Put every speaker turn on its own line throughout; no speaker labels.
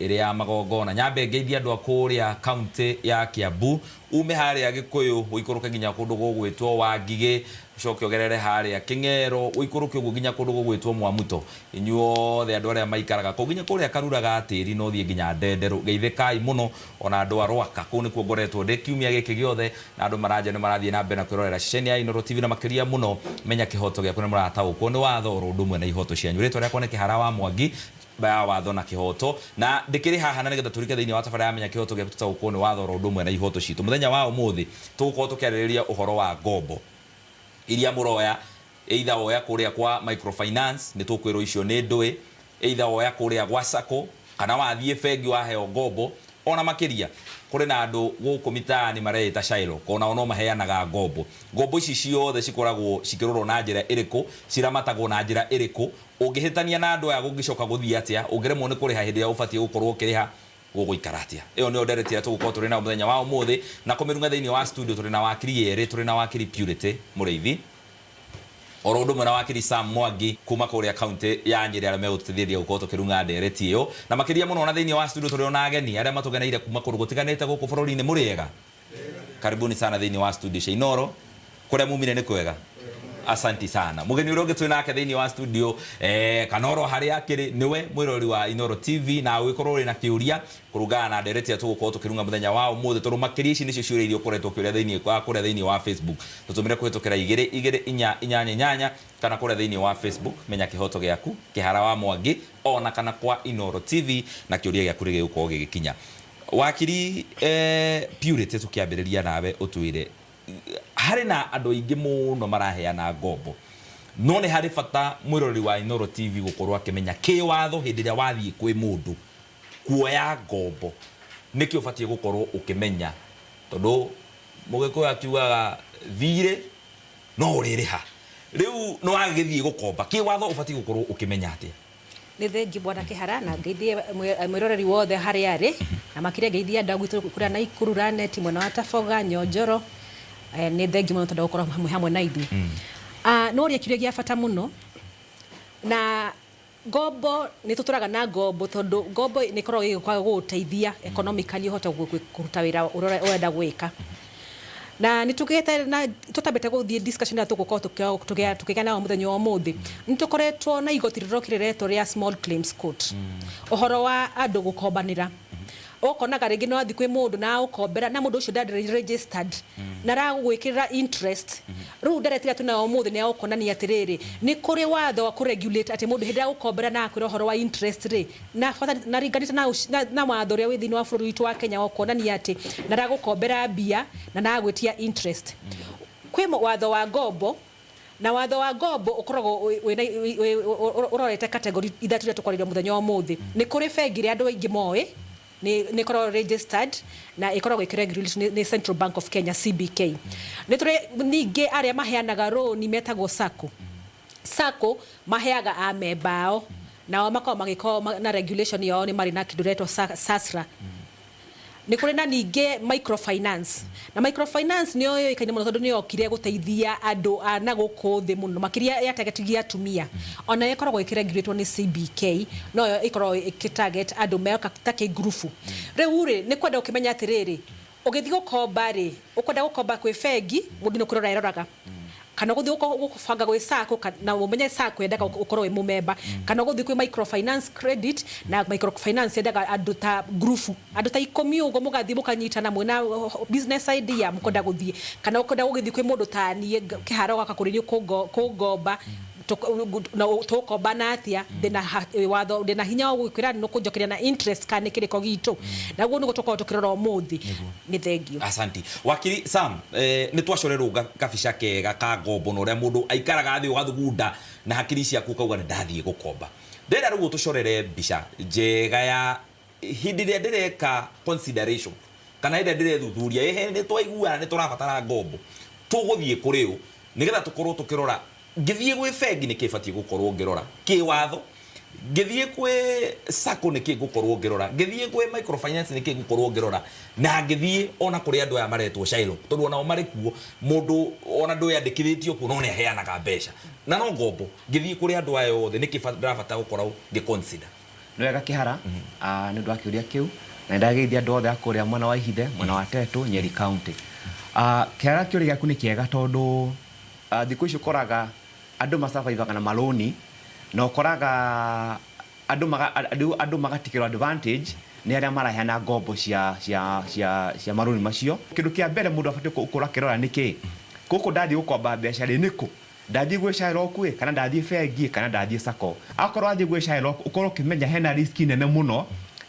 Ĩrĩ ya magongona. Nyambe ngeithie andũ a kũrĩa county ya Kiambu, ume harĩa Gĩkũyũ ũikũrũke nginya kũndũ gũgwĩtwo Wangigĩ, ũcoke ũgerere harĩa Kĩng'ero, ũikũrũke ũguo nginya kũndũ gũgwĩtwo Mwamuto. Inyuothe andũ arĩa maikaraga kũu, nginya kũrĩa Karura ga Tĩri na ũthiĩ nginya Ndenderũ, geithĩkai mũno. Ona andũ a Rwaka, kũu nĩkuo ngoretwo ndĩ kiumia gĩkĩ gĩothe, na andũ maranjĩra nĩ marathiĩ na mbere na kwĩrorera ceceni ya Inooro TV na makĩria mũno Menya Kĩhoto Gĩaku, nĩ mũrataũkwo nĩ watho oro ũndũ ũmwe na ihoto cianyu. Rĩtwa rĩakwa nĩ Kĩhara wa Mwangi. Ya watho na kĩhoto. Na ndĩkĩrĩ haha na nĩgetha tũrike thĩinĩ wa tabarĩra ya Menya Kĩhoto Gĩaku tũtaũkwo nĩ watho oro ũndũ ũmwe na ihoto citũ. Mũthenya wa ũmũthĩ tũgũkorwo tũkĩarĩrĩria ũhoro wa ngombo iria mũroya, either woya kũrĩa kwa microfinance, nĩ tũkwĩrwo icio nĩ ndũĩ, either woya kũrĩa gwa sacco, kana wathiĩ bengi waheo ngombo, ona makĩria kũrĩ na andũ gũkũ mitaani mareĩta Shylock, onao no maheanaga ngombo. Ngombo ici ciothe cikoragwo cikĩrorwo na njĩra ĩrĩkũ, ciramatagwo na njĩra ĩrĩkũ, Ũngĩhĩtania na andũ aya gũngĩcoka gũthiĩ atĩa? Ũngĩremwo nĩ kũrĩha hĩndĩ ĩrĩa ũbatiĩ gũkorwo ũkĩrĩha, gũgũikara atĩa? Ĩyo nĩyo ndereti ĩrĩa tũgũkorwo tũrĩ nayo mũthenya wa ũmũthĩ, na kũmĩrung'a thĩinĩ wa studio tũrĩ na wakiri erĩ, tũrĩ na wakiri Purity Mũrĩithi, oro ũndũ ũmwe na wakiri Sam Mwangi kuma kũrĩa kaunti ya Nyĩrĩ arĩa megũtũteithĩrĩria gũkorwo tũkĩrung'a ndereti ĩyo. Na makĩria mũno ona thĩinĩ wa studio tũrĩ ona ageni arĩa matũgeneire kuma kũndũ gũtiganĩte gũkũ bũrũri-inĩ. Mũrĩ ega? Karibuni sana thĩinĩ wa studio cia Inooro. Kũrĩa mumire nĩ kwega? Asanti sana. Mũgeni ũrĩa ũngĩ twĩ nake thĩinĩ wa studio kana oro harĩa akĩrĩ nĩwe mwĩroreri wa Inooro TV, na ũgĩkorwo ũrĩ na kĩũria kũringana na ndereti ĩrĩa tũgũkorwo tũkĩrunga mũthenya wa ũmũthĩ, tondũ makĩria ici nĩcio ciũria iria ũkoretwo ũkĩũria thĩinĩ wa kũrĩa thĩinĩ wa Facebook. Tũtũmĩre kũhĩtũkĩra igĩrĩ igĩrĩ inya inyanya inyanya kana kũrĩa thĩinĩ wa Facebook Menya Kĩhoto Gĩaku Kĩhara wa Mwangi ona kana kwa Inooro TV na kĩũria gĩaku nĩ gĩgũkorwo gĩgĩkinya. Wakiri Purity tũkĩambĩrĩria nawe ũtwĩre harĩ na andũ aingĩ mũno maraheana ngombo no nĩ harĩ bata mwĩroreri wa Inooro TV gũkorwo akĩmenya kĩwatho hĩndĩ ĩrĩa wathiĩ kwĩ mũndũ kuoya ngombo nĩkĩ ũbatiĩ gũkorwo ũkĩmenya tondũ mũgĩkũyũ akiugaga thirĩ no ũrĩrĩha rĩu nĩ wagĩthiĩ gũkomba kĩwatho ũbatiĩ gũkorwo ũkĩmenya atĩa?
Nĩ thengiũ Bwana Kĩhara na ngeithie mwĩroreri wothe harĩa arĩ na makĩria ngeithie andũ a gwitũ kũrĩa Naikuru, Lanet, mwena wa Taboga, Nyonjoro. Nĩ thengiũ mũno tondũ wa gũkorwo mwĩ hamwe na ithuĩ. No ũria kĩũria gĩa bata mũno na ngombo nĩ tũtũraga na ngombo tondũ ngombo nĩ ĩkoragwo ĩgĩũka gũgũteithia economically ũhote kũruta wĩra ũrĩa ũrenda gwĩka. Na nĩ tũgĩte na tũtambĩte gũthiĩ discussion ĩrĩa tũgũkorwo tũkĩgĩa nayo mũthenya wa ũmũthĩ, nĩ tũkoretwo na igoti rĩrokire rĩretwo rĩa small claims court, ũhoro wa andũ gũkombanĩra. Ũkonaga rĩngĩ nĩ wathiĩ kwĩ mũndũ na agũkombera na mũndũ ũcio ndarĩ registered na aragwĩkĩrĩra interest. Rĩu ndereti ĩrĩa twĩnayo ũmũthĩ nĩ ya gũkonania atĩrĩrĩ, nĩ kũrĩ watho wa kũ regulate atĩ mũndũ hĩndĩ ĩrĩa agũkombera na agakwĩra ũhoro wa interest rĩ, na bata na ringanĩte na, na, na watho ũrĩa wĩ thĩinĩ wa bũrũri witũ wa Kenya wa kuonania atĩ na aragũkombera mbia na aragwĩtia interest. Kwĩ watho wa ngombo na watho wa ngombo ũkoragwo ũrorete category ithatũ iria tũkwarĩria mũthenya wa ũmũthĩ. Nĩ kũrĩ bengi ĩrĩa andũ aingĩ moĩ nĩ ĩkoragwo registered na ĩkoragwo ĩkĩ regulate nĩ Central Bank of Kenya, CBK. Nĩ tũrĩ ningĩ arĩa maheanaga rũni metagwo SACCO. SACCO maheaga amemba ao nao makoragwo magĩkorwo na regulation yao nĩ marĩ na kĩndũ kĩretwo SASRA. Nĩ kũrĩ na ningĩ microfinance na microfinance nĩyo yũĩkaine mũno tondũ nĩyo yokire gũteithia andũ a na gũkũ thĩ mũno makĩria ya targetigia atumia. Ona ĩkoragwo ĩkĩ regulate nĩ CBK noyo ĩkoragwo ĩkĩ target andũ meoka ta kĩngurubu. Rĩu rĩ nĩ kwenda ũkĩmenya atĩrĩrĩ, ũgĩthiĩ gũkomba rĩ, ũkwenda gũkomba kwĩ bengi mũndũ nĩ kũrora eroraga, kana ũgũthiĩ gũbanga gwĩ SACCO na ũmenye SACCO yendaga ũkorwo wĩ mũmemba, kana ũgũthiĩ kwĩ microfinance credit na microfinance yendaga andũ ta ngurubu andũ ta ikũmi ũguo mũgathiĩ mũkanyitana mwĩna business idea mũkwenda gũthiĩ, kana ũkwenda gũgĩthiĩ kwĩ mũndũ ta niĩ kĩharo gaka kũrĩ niĩ kũngomba na tũgũkombana atĩa, ndĩna watho ndĩna hinya wa gũgĩkwĩra nĩ ũkũnjokeria na interest kana nĩ kĩrĩko gitũ. Na ũguo nĩguo tũkoragwo tũkĩrora ũmũthĩ. Nĩ thengiũ.
Asanti. Wakiri Sam, nĩ twacorerwo kabica kega ka ngombo na ũrĩa mũndũ aikaraga thĩ ũgathugunda na hakiri ciaku ũkauga nĩ ndathiĩ gũkomba. Ndĩrenda rĩu ũtũcorere mbica njega ya hĩndĩ ĩrĩa ndĩreka consideration kana hĩndĩ ĩrĩa ndĩrethuthuria, ĩhĩ nĩ twaiguana nĩ tũrabatara ngombo, tũgũthiĩ kũrĩ ũ nĩgetha tũkorwo tũkĩrora ngĩthiĩ gwĩ bengi nĩkĩ batiĩ gũkorwo ngĩrora kĩwatho, ngĩthiĩ kwĩ SACCO nĩkĩ ngũkorwo ngĩrora, ngĩthiĩ kwĩ microfinance nĩkĩ ngũkorwo ngĩrora, na ngĩthiĩ ona kũrĩ andũ aya maretwo Shylock tondũ onao marĩ kuo, mũndũ ona ndwĩyandĩkithĩtio kuo no nĩ aheanaga mbeca na no ngombo, ngĩthiĩ kũrĩ andũ aya othe nĩkĩ ndĩrabatara gũkorwo ngĩ consider.
Nĩ wega Kĩhara, nĩ ũndũ wa kĩũria kĩu, na nĩndageithia andũ othe a kũrĩa mwena wa Ihithe, mwena wa Tetu, Nyeri County. Kĩhara, kĩũria gĩaku nĩ kĩega tondũ thikũ ici ũkoraga andũ masurvivaga na marũni, na ũkoraga andũ maga, andũ magatikĩrwo advantage nĩ arĩa maraheana ngombo cia marũni macio. Kĩndũ kĩa mbere mũndũ abatiĩ gũkorwo akĩrora nĩ kĩ gũkũ ndathiĩ gũkomba mbeca rĩ, nĩkũ ndathiĩ gwĩ Shylock ĩ, kana ndathiĩ bengi, kana ndathiĩ sacco. Akorwo wathiĩ gwĩ Shylock, ũkorwo ũkĩmenya hena risk nene mũno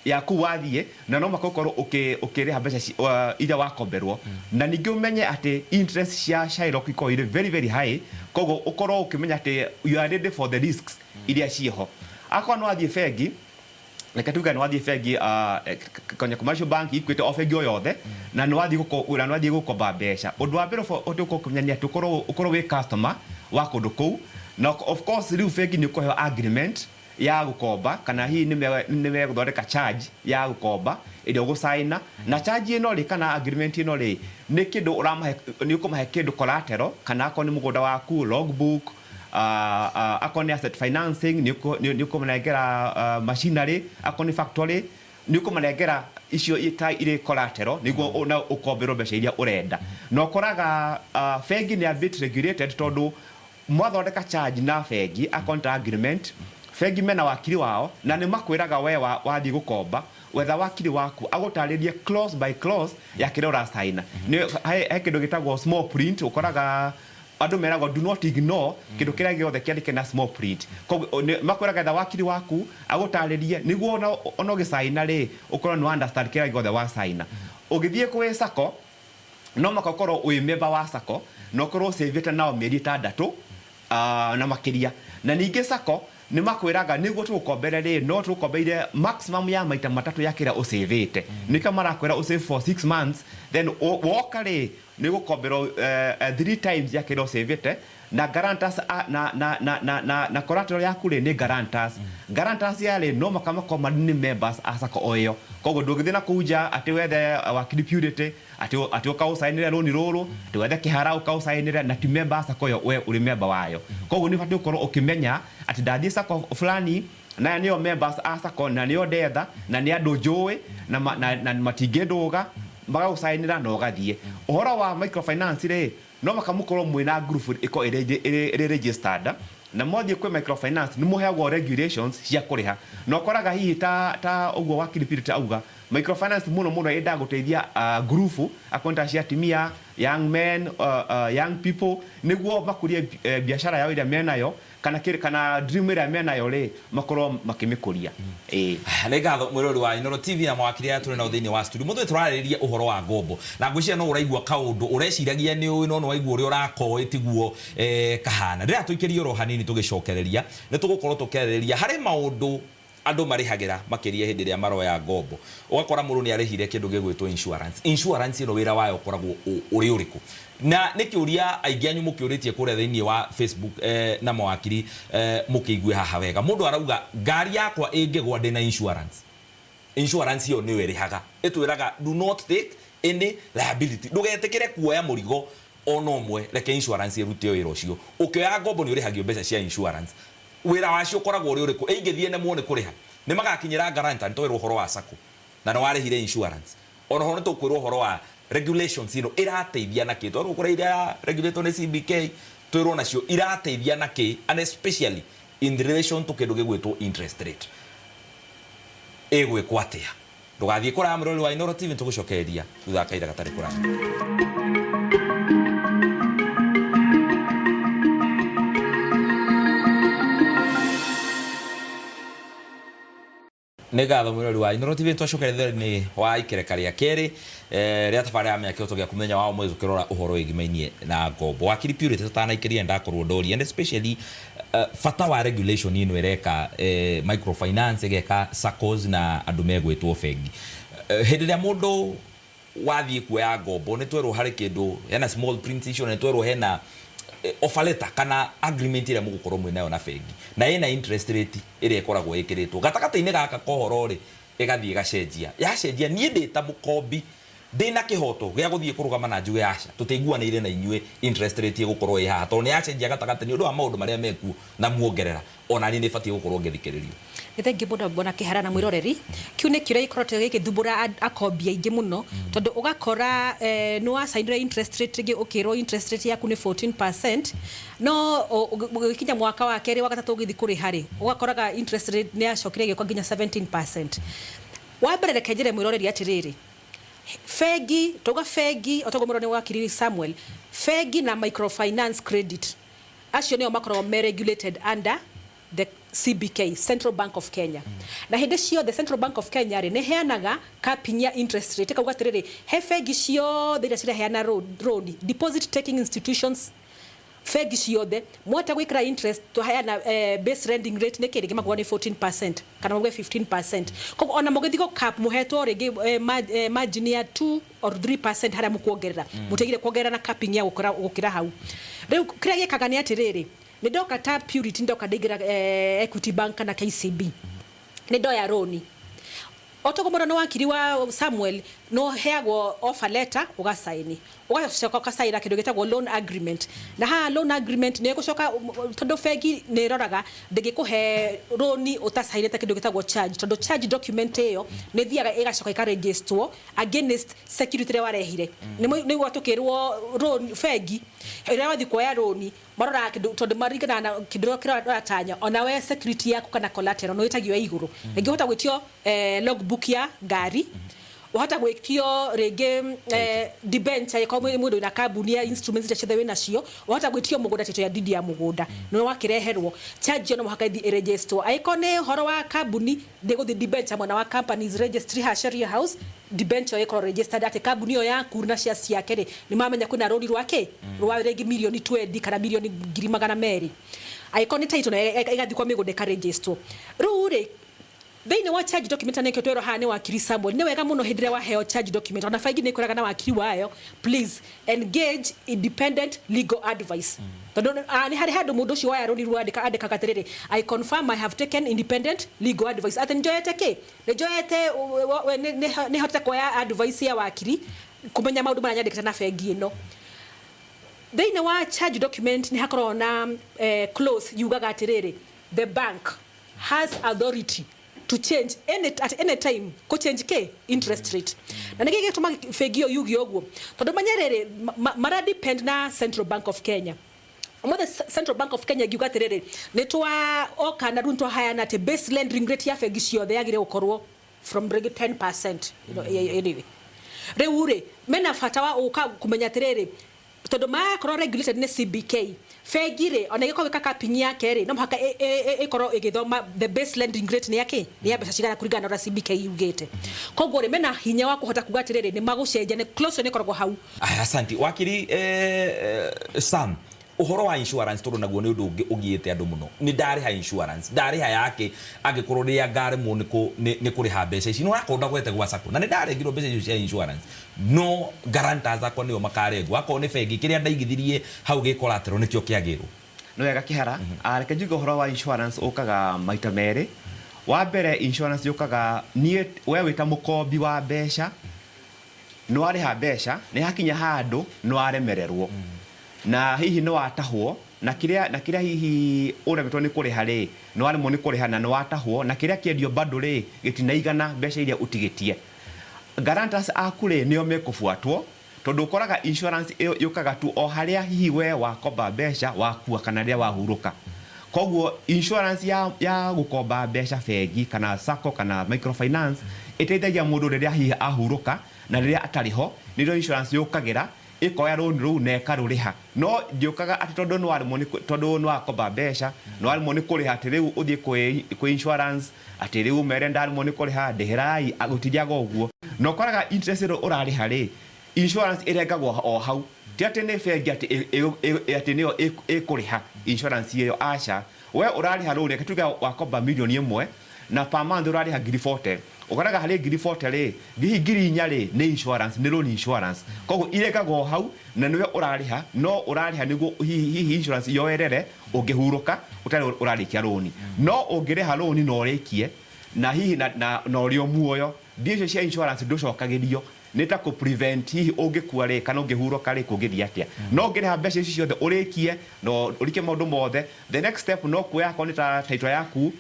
ya kũu wathiĩ, na no mũhaka ũkorwo ũkĩrĩha mbeca iria wakomberwo, na ningĩ ũmenye atĩ interest cia Shylock ikoragwo irĩ very very high. Koguo ũkorwo ũkĩmenya atĩ you are ready for the risks iria ciĩho. Akorwo nĩ wathiĩ bengi, reke tuge nĩ wathiĩ bengi, Kenya Commercial Bank, Equity, o bengi o yothe, na nĩ wathiĩ gũkomba mbeca, ũndũ wa mbere ũbatiĩ gũkorwo ũkĩmenya nĩ atĩ ũkorwo wĩ customer wa kũndũ kũu, na of course rĩu bengi nĩ ũkũheo agreement ya gũkomba, kana hihi nĩ megũthondeka charge ya gũkomba ĩrĩa ũgũcaina. Na charge ĩno rĩ, kana agreement ĩno rĩ, nĩ kĩndũ ũramahe, nĩ ũkũmahe kĩndũ collateral, kana akorwo nĩ mũgũnda waku, logbook, akorwo nĩ asset financing, nĩ ũkũmanengera machinery, akorwo nĩ factory, nĩ ũkũmanengera icio ta irĩ collateral nĩguo na ũkomberwo mbeca iria ũrenda. Na ũkoraga bengi nĩ a bit regulated, tondũ mwathondeka charge na bengi, account agreement, bengi mena wakiri wao, na nĩ makwĩraga we wathiĩ gũkomba, wetha wakiri waku agũtarĩrie clause by clause ya kĩrĩa ũracaina. Nĩ he kĩndũ gĩtagwo small print. Ũkoraga andũ meragwo, "Do not ignore kĩndũ kĩrĩa gĩothe kĩandĩke na small print." Koguo makwĩraga etha wakiri waku agũtarĩrie nĩguo ona ũgĩcaina rĩ, ũkorwo nĩ understand kĩrĩa gĩothe wacaina. Ũgĩthiĩ kwĩ sacco, no maka ũkorwo wĩ member wa sacco na ũkorwo ũcĩvĩte nao mĩeri 6 na makĩria. Na ningĩ sacco nĩ makwĩraga nĩguo tũgũkombere rĩ, no tũgũkombeire maximum ya maita matatũ ya kĩrĩa ũcĩvĩte. Nĩkĩo marakwĩra ũsave for 6 months, then woka rĩ, nĩ gũkomberwo three times ya kĩrĩa ũcĩvĩte, na guarantors, na collateral yaku rĩ, nĩ guarantors. Guarantors ya rĩ, no maka makorwo marĩ nĩ members a sacco o ĩyo. Koguo ndũngĩthiĩ na kũu nja atĩ wethe wakiri Purity atĩ ũkaũcainĩre rũni rũrũ, atĩ wethe Kĩhara ũkaũcainĩre na ti member a sacco ĩyo we ũrĩ member wayo. Koguo nĩ ũbatiĩ gũkorwo ũkĩmenya atĩ ndathiĩ sacco fulani, na nĩo members a sacco, na nĩo ndetha, na nĩ andũ njũĩ na matingĩndũga, magagũcainĩra na ũgathiĩ. Ũhoro wa microfinance rĩ, no maka mũkorwo mwĩna group ĩkorwo ĩrĩ registered, na mwathiĩ kwĩ microfinance nĩ mũheagwo regulations cia kũrĩha. Na ũkoraga hihi ta ũguo wakiri Purity auga, microfinance mũno mũno ĩendaga gũteithia group akorwo cia atumia, young men, young people, nĩguo makũrie biacara yao ĩrĩa menayo, kana dream ĩrĩa menayo rĩ, makorwo makĩmĩkũria, ĩĩ.
Nĩ ngatho mwĩrori wa Inooro TV na mawakiri aya tũrĩ nao thĩinĩ wa studio. Mũthĩ tũrarĩrĩria ũhoro wa ngombo, na ngwĩciria no ũraigua kaũndũ ũreciragia nĩ ũĩ, no nĩ waigua ũrĩa ũrakoĩ tiguo kahana. Ndĩrĩa tũikĩrie oro hanini, tũgĩcokereria nĩ tũgũkorwo tũkĩarĩrĩria harĩ maũndũ andũ marĩhagĩra makĩria hĩndĩ ĩrĩa maroya ngombo. Ũgakora mũndũ nĩ arĩhire kĩndũ gĩgwĩtwo insurance. Insurance ĩno wĩra wayo ũkoragwo ũrĩ ũrĩkũ? Na nĩ kĩũria aingĩ anyu mũkĩũrĩtie kũrĩa thĩinĩ wa Facebook, na mawakiri, mũkĩigue haha wega. Mũndũ arauga, "Ngari yakwa ĩngĩgwa ndĩna insurance." Insurance ĩyo nĩyo ĩrĩhaga, ĩtwĩraga, "Do not take any liability." Ndũgetĩkĩre kuoya mũrigo ona ũmwe, reke insurance ĩrute wĩra ũcio. Ũkĩoya ngombo nĩ ũrĩhagio mbeca cia insurance. Wĩra wacio ũkoragwo ũrĩ ũrĩkũ? Ĩingĩthiĩ nemwo nĩ kũrĩha, nĩ magakinyĩra guarantor? Nĩ twĩrwo ũhoro wa sacco na nĩ warĩhire insurance. Ona ho nĩ tũkwĩrwo ũhoro wa regulations ĩno ĩrateithia na kĩ, tondũ kũrĩa iria regulatwo nĩ CBK, twĩrwo nacio irateithia na kĩ, and especially in relation to kĩndũ gĩgwĩtwo interest rate. Ĩgwĩkwo atĩa? Ndũgathiĩ kũraya, mũrori wa Inooro TV, tũgũcokereria thutha wa kahinda gatarĩ kũraya. Nĩ ngatho mwĩrori wa Inooro TV, twacokereria thĩinĩ wa ikereka rĩa kerĩ rĩa tabarĩra ya Menya Kĩhoto Gĩaku mũthenya wa ũmũthĩ, tũkĩrora ũhoro wĩgimainie na ngombo. Wakiri Purity, tũtanaikĩria ndakorwo ndoria, and especially bata wa regulation ĩno ĩreka microfinance, ĩgeka saccos na andũ megwĩtwo bengi. Hĩndĩ ĩrĩa mũndũ wathiĩ kuoya ngombo, nĩ twerwo harĩ kĩndũ hena small print icio, na nĩ twerwo hena offer letter kana agreement ĩrĩa mũgũkorwo mwĩ nayo na bengi, na ĩna interest rate ĩrĩa ĩkoragwo ĩkĩrĩtwo gatagatĩ-inĩ gaka kohoro rĩ, ĩgathiĩ ĩgacenjia. Yacenjia, niĩ ndĩ ta mũkombi Ndĩna kĩhoto gĩa gũthiĩ kũrũgama na njuge aca, tũtiiguanĩire na inyuĩ, interest rate ĩgũkorwo ĩ haha tondũ nĩ yacenjia gatagatĩ nĩ ũndũ wa maũndũ marĩa mekuo na muongerera, ona niĩ nĩ batiĩ gũkorwo ngĩthikĩrĩrio.
Nĩ thengiũ mũno, bwana Kĩhara na mwĩroreri. Kĩu nĩ kĩũria gĩkoretwo gĩgĩthumbũra akombi aingĩ mũno, tondũ ũgakora nĩ wacainire interest rate rĩngĩ, ũkĩrwo interest rate yaku nĩ 14%, no ũgĩkinya mwaka wa kerĩ, wa gatatũ, ũgĩthiĩ kũrĩha rĩ, ũgakoraga interest rate nĩ yacokire ĩgĩũka nginya 17%. Wa mbere, reke njĩre mwĩroreri atĩrĩrĩ, bengi, tauga bengi, otoguo mũrore wakiri Samuel, bengi na microfinance credit, acio nĩo makoragwo me regulated under the CBK, Central Bank of Kenya. Na hĩndĩ ciothe Central Bank of Kenya rĩ, nĩ heanaga capping ya interest rate, ĩkauga atĩrĩrĩ, he bengi ciothe iria cireheana loan, deposit taking institutions, bengi ciothe mwata gwikira interest, twaheana base lending rate nĩ kĩrĩ makuga nĩ 14% kana mauge 15%. Koguo ona mũgĩthiĩ gũ cap, mũhetwo rĩngĩ margin ya 2 or 3% harĩa mũkuongerera, mũtigire kuongerera na capping ya gũkĩra hau. Rĩu kĩrĩa gĩkaga nĩ atĩrĩrĩ, nĩ ndoka ta Purity, ndoka ndaingĩra Equity Bank kana KCB, nĩ ndoya rũni, otoguo mũno nĩ wakiri wa Samuel, no heagwo offer letter, ũgacaini, ũgacoka ũkacaina kĩndũ gĩtagwo loan agreement. Na haha loan agreement nĩ ĩgũcoka, tondũ bengi nĩ ĩroraga, ndĩngĩkũhe rũni ũtacainĩte kĩndũ gĩtagwo charge, tondũ charge document ĩyo nĩ ĩthiaga ĩgacoka ĩkarejistwo against security ĩrĩa warehire. Nĩguo tũkĩrwo loan, bengi ĩrĩa wathiĩ kuoya rũni maroraga kĩndũ, tondũ maringanaga na kĩndũ kĩrĩa ũratanya, ona we security yaku kana collateral no ĩtagio ya igũrũ. Rĩngĩ ũhota gwĩtio logbook ya ngari, wahota gwĩtio rĩngĩ debenture ĩkorwo mũndũ wĩna kambuni ya instruments iria ciothe wĩnacio, wahota gwĩtio mũgũnda, title ya deed ya mũgũnda nĩ wakĩreherwo, charge ĩyo no mũhaka ĩthiĩ ĩregisterwo. Angĩkorwo nĩ ũhoro wa kambuni, ndĩgũthiĩ debenture mwena wa Companies Registry ha Sheria House, debenture ĩyo ĩkorwo registered atĩ kambuni ĩyo yaku na shares ciake rĩ, nĩ mamenya kwĩna rũni rwake rwa rĩngĩ mirioni 20 kana mirioni 200,000. Angĩkorwo nĩ title, nayo ĩgathiĩ kwa mĩgũnda ĩkaregisterwo. Rĩu rĩ, thĩinĩ wa charge document, nĩkĩo twerwo haha nĩ wakiri Samuel, nĩ wega mũno hĩndĩ ĩrĩa waheo charge document, ona bengi nĩ ĩkwĩraga na wakiri wayo, please engage independent legal advice, tondũ nĩ harĩ handũ mũndũ ũcio waya rũni rwandĩka, andĩkaga atĩrĩrĩ, "I confirm I have taken independent legal advice," atĩ nĩnjoete kĩ, nĩnjoete, nĩ hotete kuoya advice ya wakiri kũmenya maũndũ marĩa nyandĩkĩte na bengi ĩno. Thĩinĩ wa charge document nĩ hakoragwo na clause yugaga atĩrĩrĩ, the bank has authority to change at any time, kũ change ke interest rate. Na nĩkĩ gĩtũma bengi ĩyo yuge ũguo? Tondũ menya rĩrĩ, mara depend na Central Bank of Kenya. Ũmũthĩ Central Bank of Kenya ĩngiuga atĩrĩrĩ, nĩ twa oka na rĩu twahayana atĩ base lending rate ya bengi ciothe yagĩrĩire gũkorwo from rĩngĩ 10%, anyway, rĩu rĩ, mena bata wa ũka kũmenya atĩrĩrĩ, tondũ makorwo regulated nĩ CBK, bengi rĩ, ona ĩgĩkorwo ĩka capping yake rĩ, no mũhaka ĩkorwo ĩgĩthoma the base lending rate nĩ yake, nĩ ya mbeca cigana kũringana na ũrĩa CBK yugĩte. Koguo rĩ, mena hinya wa kũhota kuga atĩrĩrĩ, nĩ magũcenjia, nĩ clause ĩyo nĩ ĩkoragwo hau.
Aya, asanti wakiri Sam. Ũhoro wa insurance, tondũ naguo nĩ ũndũ ũngĩ ũgiĩte andũ mũno, nĩ ndarĩha insurance, ndarĩha yake, angĩkorwo rĩrĩa ngaremwo nĩ kũrĩha mbeca ici, nĩ wakorwo ndagwete gwa sacco na nĩ ndarengirwo mbeca icio cia insurance, no guarantors akwa nĩo makarengwo, akorwo nĩ bengi, kĩrĩa ndaigithirie hau gĩ collateral nĩkĩo kĩagĩrwo.
Nĩ wega, Kĩhara. Reke njuge ũhoro wa insurance ũkaga maita merĩ. Wa mbere, insurance yũkaga niĩ we wĩ ta mũkombi wa mbeca, nĩ warĩha mbeca, nĩ hakinya handũ nĩ waremererwo na hihi nĩ watahwo na kĩrĩa hihi ũremetwo nĩ kũrĩha rĩ, nĩ waremwo nĩ kũrĩha na nĩ watahwo, na kĩrĩa kĩendio bado rĩ, gĩtinaigana mbeca iria ũtigĩtie, guarantors aku rĩ, nĩo mekũbuatwo, tondũ ũkoraga insurance ĩyo yũkaga tu o harĩa hihi we wakomba mbeca wakua kana rĩrĩa wahurũka. Koguo insurance ya gũkomba mbeca bengi kana sacco kana microfinance ĩteithagia mũndũ rĩrĩa hihi ahurũka na rĩrĩa atarĩ ho, nĩrĩo insurance yũkagĩra, ĩkoya rũni rũu na ĩkarũrĩha. No ndĩũkaga atĩ tondũ nĩ waremwo nĩ tondũ nĩ wakomba mbeca nĩ waremwo nĩ kũrĩha, atĩ rĩu ũthiĩ kwĩ insurance atĩ rĩu mere ndaremwo nĩ kũrĩha, ndĩhĩrai. Gũtithiaga ũguo. Na ũkoraga interest ĩrĩa ũrarĩha rĩ, insurance ĩrengagwo o hau, ti atĩ nĩ bengi atĩ atĩ nĩyo ĩkũrĩha insurance ĩyo, aca. We ũrarĩha rũni, reke tuge wakomba 1 million na per month ũrarĩha 40,000, ũkoraga harĩ 40,000 rĩ, hihi 4,000 rĩ, nĩ insurance, nĩ loan insurance. Koguo irengagwo hau na nĩwe ũrarĩha, no ũrarĩha nĩguo hihi insurance yoerere ũngĩhurũka ũtarĩ ũrarĩkia rũni. No ũngĩrĩha rũni na ũrĩkie na hihi na ũrĩ o muoyo, Mbia icio cia insurance ndũcokagĩrio, nĩ ta kũ prevent hihi ũngĩkua rĩ kana ũngĩhurũka rĩ kũngĩthiĩ atĩa. No ũngĩrĩha mbeca icio ciothe ũrĩkie na ũrĩkie maũndũ mothe, the next step no kuoya akorwo nĩ ta title yaku,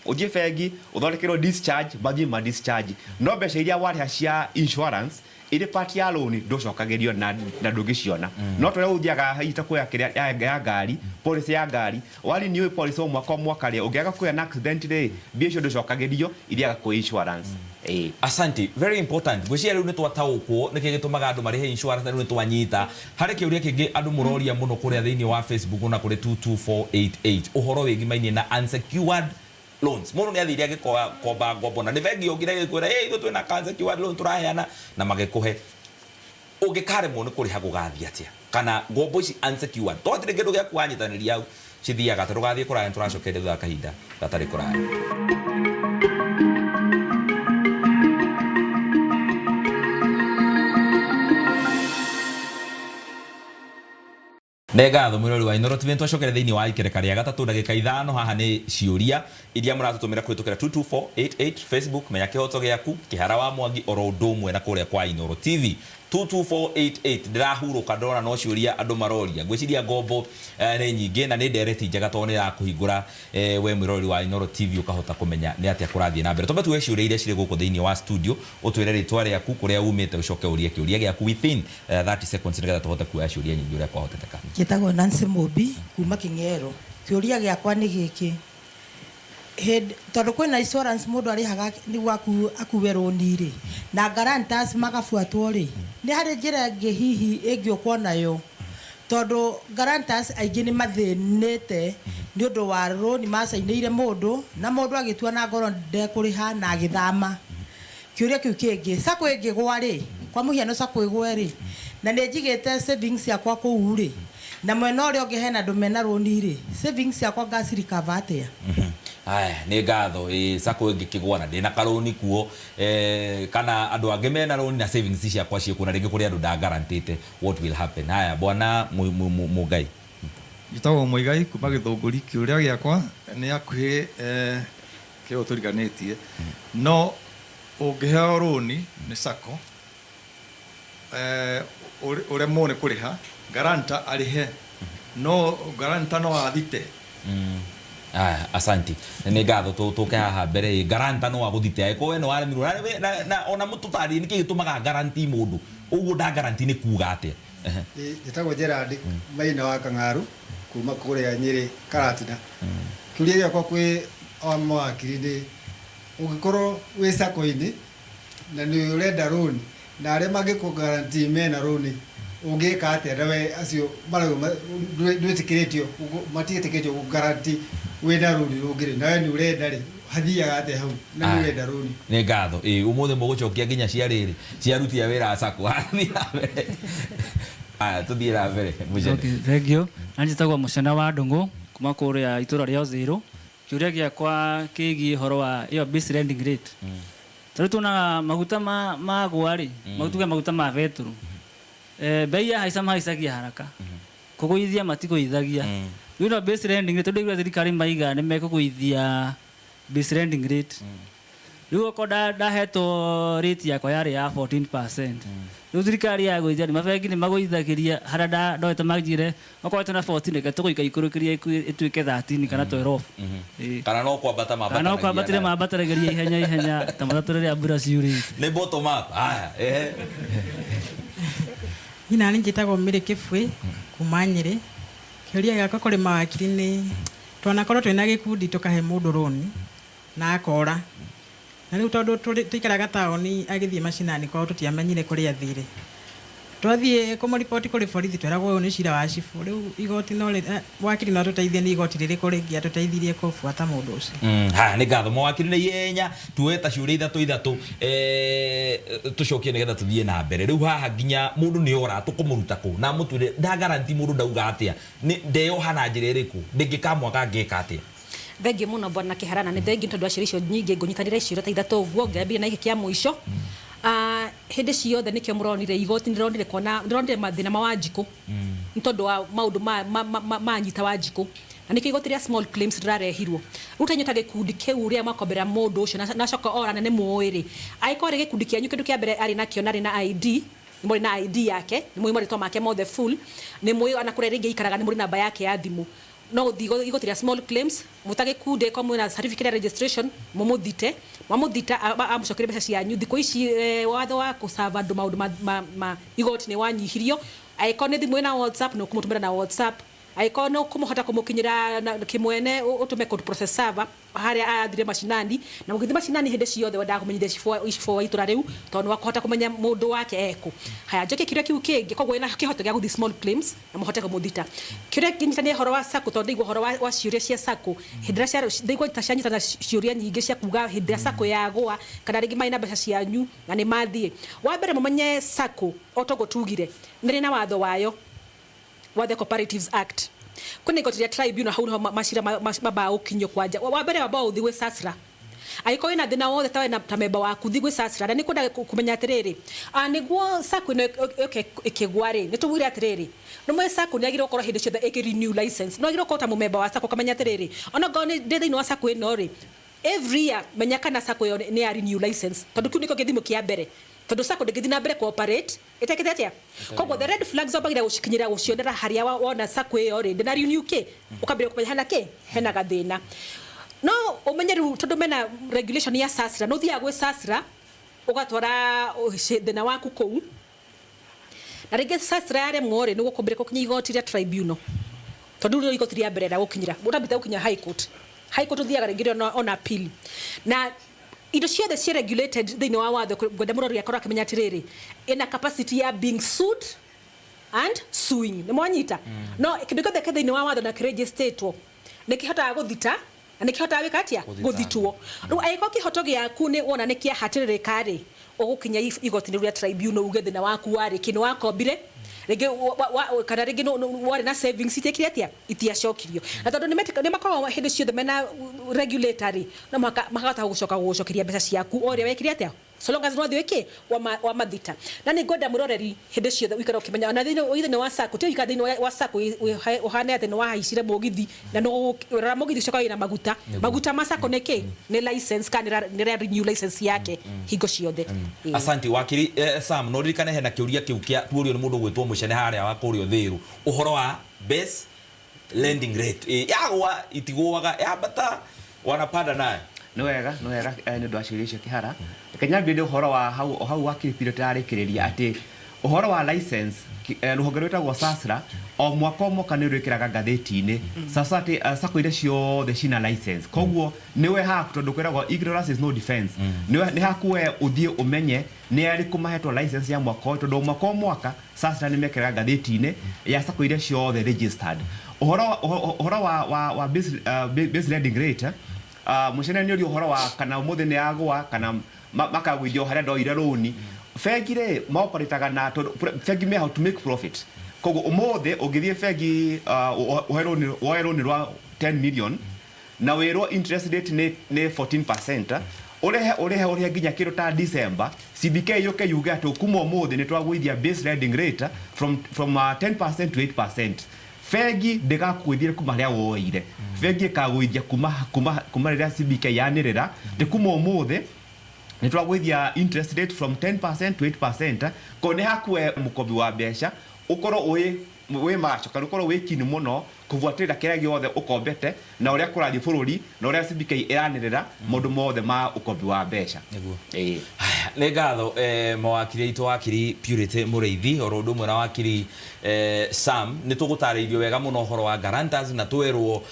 ũthiĩ bengi ũthondekerwo discharge, mathiĩ ma discharge. No mbeca iria warĩha cia insurance ĩrĩ part ya loan ndũcokagĩrio na ndũngĩciona. No tũrĩa ũthiaga hihi ta kuoya kĩrĩa ya ngari, policy ya ngari, wa renew policy o mwaka o mwaka rĩ, ũngĩaga kũgĩa na accident rĩ, mbia icio ndũcokagĩrio, ithiaga kwĩ insurance. Ĩĩ.
Asante, very important. Ngwĩciria rĩu nĩ twataũkwo nĩkĩ gĩtũmaga andũ marĩhe insurance na rĩu nĩ twanyita. Harĩ kĩũria kĩngĩ andũ mũroria mũno kũrĩa thĩinĩ wa Facebook na kũrĩ 22488, ũhoro wĩgimainie na unsecured loans. Mũndũ nĩ athire agĩkomba ngombo na nĩ bengi yokire ĩgĩkwĩra, "Hey, ithuĩ twĩna unsecured loan tũraheana," na magĩkũhe. Ũngĩkaremwo nĩ kũrĩha gũgathiĩ atĩa? Kana ngombo ici unsecured, to hatirĩ kĩndũ gĩa kuanyitanĩria hau, cithiaga atĩa? Ndũgathiĩ kũraya, nĩtũracokeria thutha wa kahinda gatarĩ kũraya. Nĩ ngatho mwĩrori wa Inooro TV, nĩtwacokera thĩinĩ wa ikereka rĩa gatatũ ndagĩka ithano. Haha nĩ ciũria iria mũratũtũmĩra kũhĩtũkĩra 22488 Facebook, Menya Kĩhoto Gĩaku, Kĩhara wa Mwangi, oro ũndũ ũmwe na kũrĩa kwa Inooro TV 22488. Ndĩrahurũka ndĩrona no ciũria andũ maroria. Ngwĩciria ngombo nĩ nyingĩ na nĩ ndereti njega tondũ nĩ ĩrakũhingũra we mwĩroreri wa Inooro TV ũkahota kũmenya nĩ atĩa kũrathiĩ na mbere. Twambe tuoe ciũria iria cirĩ gũkũ thĩinĩ wa studio, ũtwĩre rĩtwa rĩaku, kũrĩa umĩte, ũcoke ũrie kĩũria gĩaku within 30 seconds nĩgetha tũhote kuoya ciũria nyingĩ ũrĩa kwahoteteka.
Njĩtagwo Nancy Mũmbi kuma Kĩng'ero. Kĩũria gĩakwa nĩ gĩkĩ, hĩndĩ tondũ kwĩna insurance mũndũ arĩhaga nĩguo akue rũni rĩ, na guarantors magabuatwo rĩ, nĩ harĩ njĩra ĩngĩ hihi ĩngĩũkwo nayo, tondũ guarantors aingĩ nĩ mathĩnĩte nĩ ũndũ wa rũni macainĩire mũndũ na mũndũ agĩtua na ngoro ndekũrĩha na agĩthama. Kĩũria kĩu kĩngĩ, sacco ĩngĩgwa rĩ, kwa mũhiano sacco ĩgwe rĩ, na nĩ njigĩte savings ciakwa kũu rĩ, na mwena ũrĩa ũngĩ hena andũ mena rũni rĩ, savings ciakwa ngacirecover atĩa?
Aya, nĩ ngatho. Ĩ sacco ĩngĩkĩgwa na ndĩna karũni kuo, kana andũ angĩ mena rũni na savings ciakwa ciĩkuo, na rĩngĩ kũrĩ andũ ndagarantĩte, what will happen? Haya, bwana Mũngai.
Njĩtagwo Mũigai kuma Gĩthũngũri. Kĩũria gĩakwa nĩ hakuhĩ kĩo tũriganĩtie, no ũngĩheo rũni nĩ sacco, ũremwo nĩ kũrĩha, guarantor arĩhe, no guarantor no athite?
Aya, asanti, nĩ ngatho. Tũke haha mbere. Ĩ guarantor no agũthite angĩkorwo we nĩ waremirwo? Na ona mũtũtarĩrie nĩkĩ gĩtũmaga guarantee mũndũ ũguo nda guarantee nĩ kuga atĩa?
Njĩtagwo Gerard Maina wa Kang'aru kuma kũrĩa Nyĩrĩ Karatina. Kĩũria gĩakwa kwĩ wa mawakiri nĩ, ũngĩkorwo wĩ sacco-inĩ na nĩ ũrenda rũni na arĩa mangĩkũ guarantee mena rũni, ũngĩka atĩa na we acio marauga ndwĩtĩkĩrĩtio, matiĩtĩkĩrĩtio gũ guarantee wĩna rũni rũngĩ rĩ, na we nĩ ũrenda rĩ, hathiaga atĩa hau na nĩ ũrenda rũni?
Nĩ ngatho. Ĩ ũmũthĩ mũgũcokia nginya cia rĩrĩ cia aruti a wĩra a sacco. Thiĩ na mbere. Aya, tũthiĩ na mbere, Mũcene.
Okay, thank you. Na njĩtagwo Mũcene wa Ndũng'ũ kuma kũrĩa itũra rĩa Ũthĩrũ. Kĩũria gĩakwa kĩgiĩ ũhoro wa ĩyo base lending rate. Tarĩu tuonaga maguta magwa rĩ, tuge maguta ma betũrũ, bei yahaica mahaicagia haraka, kũgũithia matigũithagia. Rĩu no base lending rate, tondũ ndaigua thirikari maiga nĩ mekũgũithia base lending rate. Rĩu okorwo ndahetwo rate yakwa yarĩ ya 14%, rĩu thirikari yagũithia nĩ mabengi nĩ magũithagĩria harĩa ndoete manjĩre okorwo twĩna 14, reke tũgũika ikũrũkĩrie ĩtuĩke 13 kana 12. Ĩĩ.
Kana no kwambata?
Kana no kwambatĩria mambatagĩria ihenya ihenya ta matatũ rĩrĩa mbura ciurĩte.
Nĩ bottom up. Aya, ehe.
Nyina nĩ njĩtagwo Mary Kĩbui kuma Nyĩrĩ. Kĩũria gĩakwa kũrĩ mawakiri nĩ, twanakorwo twĩna gĩkundi tũkahe mũndũ rũni na akora, na rĩu tondũ tũikaraga taũni, agĩthiĩ macinani kwao tũtiamenyire kũrĩa athire. Twathiĩ kũmũriboti kũrĩ borithi, tweragwo ũyũ nĩ cira wa cibũ. Rĩu igoti no wakiri no atũteithie, nĩ igoti rĩrĩkũ rĩngĩ atũteithirie kũbuata mũndũ ũcio?
Haya, nĩ ngatho mawakiri. Nĩ ihenya, tuoe ta ciũria ithatũ ithatũ, tũcokie nĩgetha tũthiĩ na mbere. Rĩu haha nginya mũndũ nĩ ora tũkũmũruta kũ na mũtwĩre nda guarantee mũndũ ndauga atĩa, nĩ ndeyoha na njĩra ĩrĩkũ, ndĩngĩkamwaga ngĩka atĩa?
Thengiũ mũno bwana Kĩharana, nĩ thengiũ tondũ wa ciũria icio nyingĩ. Ngũnyitanĩra ciũria ta ithatũ ũguo, ngĩambĩrĩria na gĩkĩ kĩa mũico. Hĩndĩ ciothe nĩkĩo mũronire igoti nĩrĩronire kuona nĩrĩronire mathĩna ma Wanjikũ, nĩ tondũ wa maũndũ manyita Wanjikũ. Na nĩkĩo igoti rĩa small claims rĩrarehirwo. Rĩu ta inyuĩ ta gĩkundi kĩu rĩrĩa mwakombera mũndũ ũcio na acoka ora na nĩ mũĩ rĩ, angĩkorwo arĩ gĩkundi kĩanyu kĩndũ kĩa mbere arĩ nakĩo na arĩ na ID, nĩ mũrĩ na ID yake, nĩ mũĩ marĩtwa make mothe full, nĩ mũĩ ona kũrĩa rĩngĩ aikaraga, nĩ mũrĩ namba yake ya thimũ. No gũthiĩ igoti rĩa small claims mwĩ ta gĩkundi, angĩkorwo mwĩna certificate ya registration mũmũthite, mwamũthita amũcokerie mbeca cianyu. Thikũ ici watho wa kũ-serve andũ maũndũ ma igoti nĩ wanyihirio. Angĩkorwo nĩ thimũ ĩna WhatsApp, nĩ ũkũmũtũmĩra na WhatsApp. Angĩkorwo nĩ ũkũmũhota kũmũkinyĩra na kĩmwene, ũtũme court process server harĩa arathire macinani. Na mũgĩthiĩ macinani hĩndĩ ciothe wendaga kũmenyithia cibũ wa itũra rĩu, tondũ nĩ wakũhota kũmenya mũndũ wake ekũ. Haya, njoke kĩũria kĩu kĩngĩ. Koguo wĩna kĩhoto gĩa gũthiĩ small claims na mũhote kũmũthita. Kĩũria kĩnyitania ũhoro wa SACCO, tondũ ndaigua ũhoro wa ciũria cia SACCO hĩndĩ ĩrĩa ndaigua ta cianyitana ciũria nyingĩ cia kuga hĩndĩ ĩrĩa SACCO yagũa kana rĩngĩ marĩ na mbeca cianyu na nĩ mathiĩ. Wa mbere mũmenye SACCO, o toguo tugire, nĩ ĩrĩ na watho wayo wa the Cooperatives Act. Kwĩna igoti rĩa tribunal, hau niho macira mambaga gũkinyio kwanja. Wa mbere wambaga gũthiĩ gwĩ SASRA. Angĩkorwo wĩna thĩna wothe ta wena ta memba waku, thiĩ gwĩ SASRA. Na nĩ kwenda kũmenya atĩrĩrĩ, nĩguo SACCO ĩno ĩũke ĩkĩgwa rĩ, nĩ tugire atĩrĩrĩ, nĩ mwĩ SACCO nĩ yagĩrĩirwo gũkorwo hĩndĩ ciothe ĩkĩ renew license. Nĩ wagĩrĩirwo gũkorwo ta mũmemba wa SACCO ũkamenya atĩrĩrĩ, ona ngorwo nĩ ndĩ thĩinĩ wa SACCO ĩno rĩ, every year menya kana SACCO ĩyo nĩ ya renew license, tondũ kĩu nĩkĩo gĩthimo kĩa mbere, tondũ SACCO ndĩngĩthiĩ na mbere cooperate ĩtekĩte atĩa. Koguo the red flags wambagĩra gũcikinyĩra gũcionera harĩa wona SACCO ĩyo rĩ ndĩna renew kĩ, ũkambĩrĩria kũmenya hena kĩ, hena gathĩna. No ũmenye rĩu tondũ mena regulation ya SASRA, nĩ ũthiaga gwĩ SASRA ũgatwara thĩna waku kũu, na rĩngĩ SASRA yaremwo rĩ, nĩ gũkũmbĩrĩria gũkinya igoti rĩa tribunal, tondũ rĩu igoti rĩa mbere rĩa gũkinyĩra ũtambĩte gũkinya high court. High court ũthiaga rĩngĩ ona appeal. Na indo ciothe ci regulated thĩinĩ wa watho, ngwenda mũrori akorwo akĩmenya atĩrĩrĩ, ĩna capacity ya being sued and suing. Nĩ mwanyita? No kĩndũ gĩothe kĩ thĩinĩ wa watho na kĩregistatwo nĩ kĩhotaga gũthita na nĩ kĩhotaga gwĩka atĩa? Gũthitwo. Rĩu angĩkorwo kĩhoto gĩaku nĩ wona nĩ kĩahatĩrĩrĩka rĩ, ũgũkinya igoti-inĩ rĩa tribunal uge thĩna waku warĩ kĩ, nĩ wakombire rĩngĩ kana rĩngĩ warĩ na savings itiĩkire atĩa, itiacokirio. Na tondũ nĩ makoragwo hĩndĩ ciothe mena regulatory, no mũhaka makahota gũcoka gũgũcokeria mbeca ciaku o ũrĩa wekire atĩa, so long as no wathiĩ wĩkĩ wamathita. Na nĩ ngwenda mũroreri hĩndĩ ciothe ũikare ũkĩmenya ona thĩinĩ wa SACCO, ti ũikare thĩinĩ wa SACCO ũhane atĩ nĩ wahaicire mũgithi na nĩ rora mũgithi ũcio wĩna maguta. Maguta ma SACCO nĩ kĩ? Nĩ license, kana nĩ ra renew license yake hingo ciothe.
Asante wakiri Sam. No ririkane hena kĩũria kĩu kĩa tuorio nĩ mũndũ gwĩtwo Mũcene harĩa wa kũrĩa Ũthĩrũ, ũhoro wa base lending rate yagwa itigũaga, yambata wanapanda nayo.
Nĩ wega, nĩ wega, nĩ ũndũ wa ciũria icio kĩhara. Reke nyambĩrĩrie ũhoro wa hau hau wa kĩrĩbiro tũrarĩkĩrĩria atĩ ũhoro wa license, rũhonge rwĩtagwo SASRA o mwaka o mwaka nĩ rwĩkĩraga ngathĩti-inĩ sasa atĩ SACCO iria ciothe cina license. Koguo nĩwe haku, tondũ kwĩragwo ignorance is no defense, nĩ haku we ũthiĩ ũmenye nĩ arĩkũ mahetwo license ya mwaka ũyũ, tondũ o mwaka o mwaka SASRA nĩ mekĩraga ngathĩti-inĩ ya SACCO iria ciothe registered. Ũhoro wa base lending rate, mũcene nĩ ũria ũhoro wa kana ũmũthĩ nĩ yagũa kana makagũithio harĩa ndoire rũni. Bengi rĩ maoperataga na tondũ bengi me how to make profit. Koguo ũmũthĩ ũngĩthiĩ bengi ũhe rũni, woe rũni rwa 10 million na wĩrwo interest rate nĩ 14%, ũrĩhe ũrĩhe ũrĩhe nginya kĩndũ ta December, CBK yũke yuge atĩ kuma ũmũthĩ nĩ twagũithia base lending rate from 10% to 8%, bengi ndĩgakũgũithia kuma harĩa woire. Bengi ĩkagũithia kuma rĩrĩa CBK yanĩrĩra ndĩ kuma ũmũthĩ nĩ twagũithia interest rate from 10% to 8%. Ko nĩ hakue mũkombi wa mbeca ũkorwo wĩ macho kana ũkorwo wĩ kini mũno kũbuatĩrĩra kĩrĩa gĩothe ũkombete na ũrĩa kũrathiĩ bũrũri na ũrĩa CBK ĩranĩrĩra maũndũ mothe ma ũkombi wa mbeca.
Nĩguo.
Ĩĩ.
Haya, nĩ ngatho mawakiri aitũ, wakiri Purity Mũrĩithi oro ũndũ ũmwe na wakiri Sam. Nĩ tũgũtarĩirio wega mũno ũhoro wa guarantors na twerwo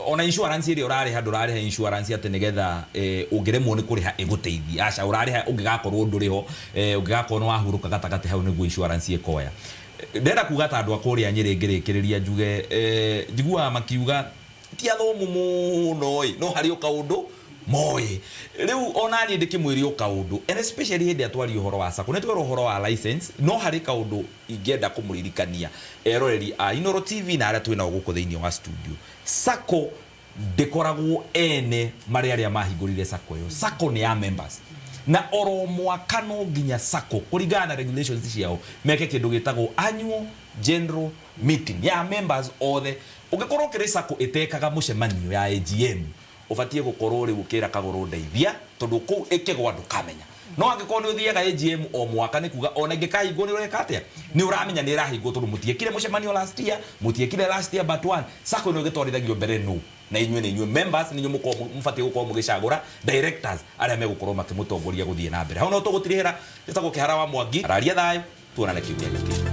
ona insurance ĩrĩa ũrarĩha, ndũrarĩha insurance atĩ nĩgetha ũngĩremwo nĩ kũrĩha ĩgũteithie. Aca, ũrarĩha ũngĩgakorwo ndũrĩ ho, ũngĩgakorwo nĩ wahurũka gatagatĩ hau nĩguo insurance ĩkoya. Ndĩrenda kuga ta andũ a kũrĩa Nyĩrĩ ngĩrĩkĩrĩria njuge, njiguaga makiuga ti athomu mũno ĩ, no harĩ o kaũndũ moĩ. Rĩu ona niĩ ndĩkĩmwĩre o kaũndũ, and especially hĩndĩ ĩrĩa twaria ũhoro wa SACCO, nĩ twerwo ũhoro wa license, no harĩ kaũndũ ingĩenda kũmũririkania eroreri a Inooro TV na arĩa twĩnao gũkũ thĩinĩ wa studio. SACCO ndĩkoragwo ene marĩ arĩa mahingũrire SACCO ĩyo. SACCO nĩ ya members. Na oro mwaka no nginya sacco kũringana na regulations ciao meke kĩndũ gĩtagwo annual general meeting ya members othe. Ũngĩkorwo ũkĩrĩ sacco ĩtekaga mũcemanio ya AGM, ũbatiĩ gũkorwo rĩu ũkĩra kagũrũ ndeithia, tondũ kũu ĩkĩgwa ndũkamenya. No angĩkorwo nĩ ũthiaga AGM o mwaka, nĩ kuga ona ĩngĩkahingwo nĩ ũreka atĩa, nĩ ũramenya nĩ ĩrahingwo, tondũ mũtiekire mũcemanio last year, mũtiekire last year but one. Sacco ĩno ĩgĩtwarithagio mbere nũ? Na inyuĩ nĩ inyuĩ members, nĩ inyuĩ mũbatiĩ gũkorwo mũgĩcagũra directors arĩa megũkorwo makĩmũtongoria gũthiĩ na mbere. Hau no tũgũtirihĩra. Njĩtagwo Kĩhara wa Mwangi, araria thayũ, tuonane kiumia gĩũkĩte.